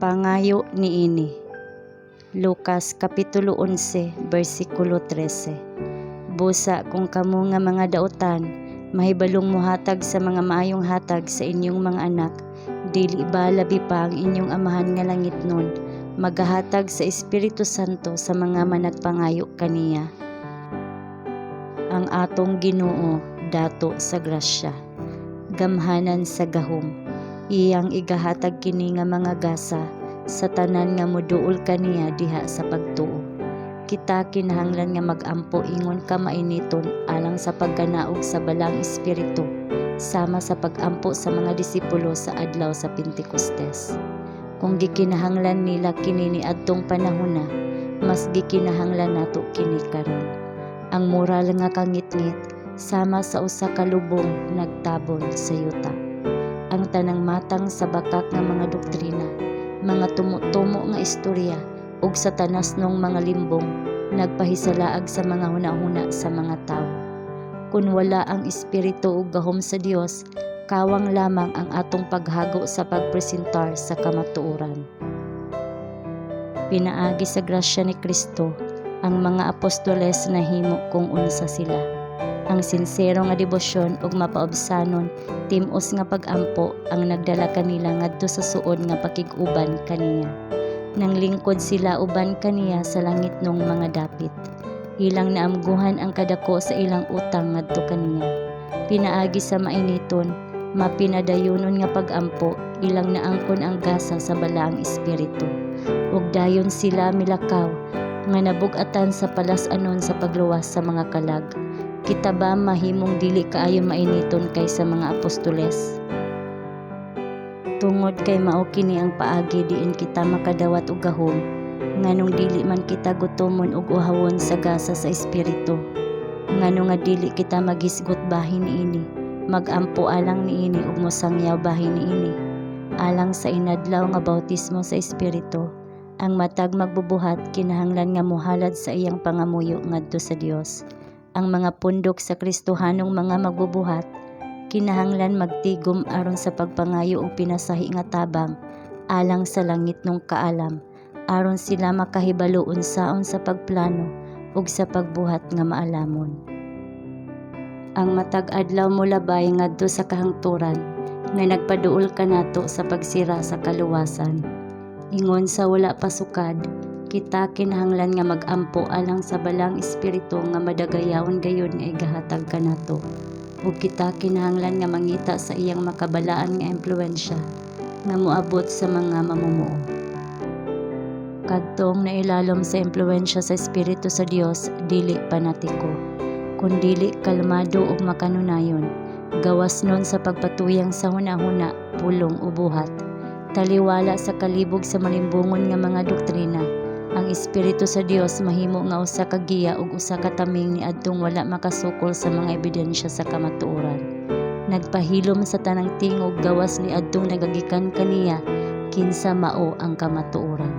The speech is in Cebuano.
Pangayo niini. Lucas kapitulo 11 bersikulo 13. Busa kung kamo nga mga dautan mahibalong mohatag sa mga maayong hatag sa inyong mga anak, dili ba labi pa ang inyong Amahan nga langitnon magahatag sa Espiritu Santo sa mga managpangayo kaniya? Ang atong Ginoo dato sa grasya, gamhanan sa gahom. Iyang igahatag kini nga mga gasa sa tanan nga moduol kaniya diha sa pagtuo. Kita kinahanglan nga mag-ampo ingon ka mainiton alang sa pagkanaog sa Balaang Espiritu, sama sa pag-ampo sa mga disipulo sa adlaw sa Pentecostes. Kung gikinahanglan nila kini niadtong panahona, mas gikinahanglan nato kini karon. Ang moral nga kangitngit, sama sa usa ka lubong, nagtabon sa yuta. Ang tanang matang sa bakak nga mga doktrina, mga tumo-tumo nga istorya ug sa tanasnong mga limbong nagpahisalaag sa mga hunahuna sa mga tawo. Kun wala ang espiritu ug gahom sa Dios, kawang lamang ang atong paghago sa pagpresentar sa kamatuoran. Pinaagi sa grasya ni Kristo, ang mga apostoles nahimo kung unsa sila. Ang sinsero nga debosyon ug mapaubsanon, tim-os nga pag-ampo ang nagdala kanila ngadto sa suod nga pakig-uban kaniya. Nanglingkod sila uban kaniya sa langitnong mga dapit. Ilang naamguhan ang kadako sa ilang utang ngadto kaniya. Pinaagi sa mainiton, mapinadayonon nga pag-ampo, ilang naangkon ang gasa sa Balaang Espiritu. Ug dayon sila milakaw nga nabug-atan sa palas-anon sa pagluwas sa mga kalag. Kita ba mahimong dili kaayo mainiton kaysa mga apostoles? Tungod kay mao kini ang paagi diin kita makadawat og gahom, nganong dili man kita gutomon ug uhawon sa gasa sa Espiritu? Ngano nga dili kita maghisgot bahin niini, mag-ampo alang niini ug mosangyaw bahin niini? Alang sa inadlaw nga bautismo sa Espiritu, ang matag magbubuhat kinahanglan nga mohalad sa iyang pangamuyo ngadto sa Dios. Ang mga pundok sa Kristohanong mga magbubuhat kinahanglan magtigom aron sa pagpangayo og pinasahi nga tabang alang sa langitnong kaalam, aron sila makahibalo unsaon sa pagplano ug sa pagbuhat nga maalamon. Ang matag adlaw molabay ngadto sa kahangturan nga nagpaduol kanato sa pagsira sa kaluwasan. Ingon sa wala pa sukad, kita kinahanglan nga mag-ampo alang sa Balaang Espiritu nga madagayaon gayud nga igahatag kanato. Ug kita kinahanglan nga mangita sa iyang makabalaan nga impluwensya nga moabot sa mga mamumuo. Kadtong nailalom sa impluwensya sa Espiritu sa Dios dili panatiko, kun dili kalmado ug makanunayon, gawas nun sa pagpatuyang sa hunahuna, pulong o buhat. Taliwala sa kalibog sa malimbungon nga mga doktrina, ang Espiritu sa Dios mahimo nga usa ka giya ug usa ka taming niadtong wala makasukol sa mga ebidensya sa kamatuoran. Nagpahilom sa tanang tingog gawas niadtong nagagikan kaniya, kinsa mao ang kamatuoran.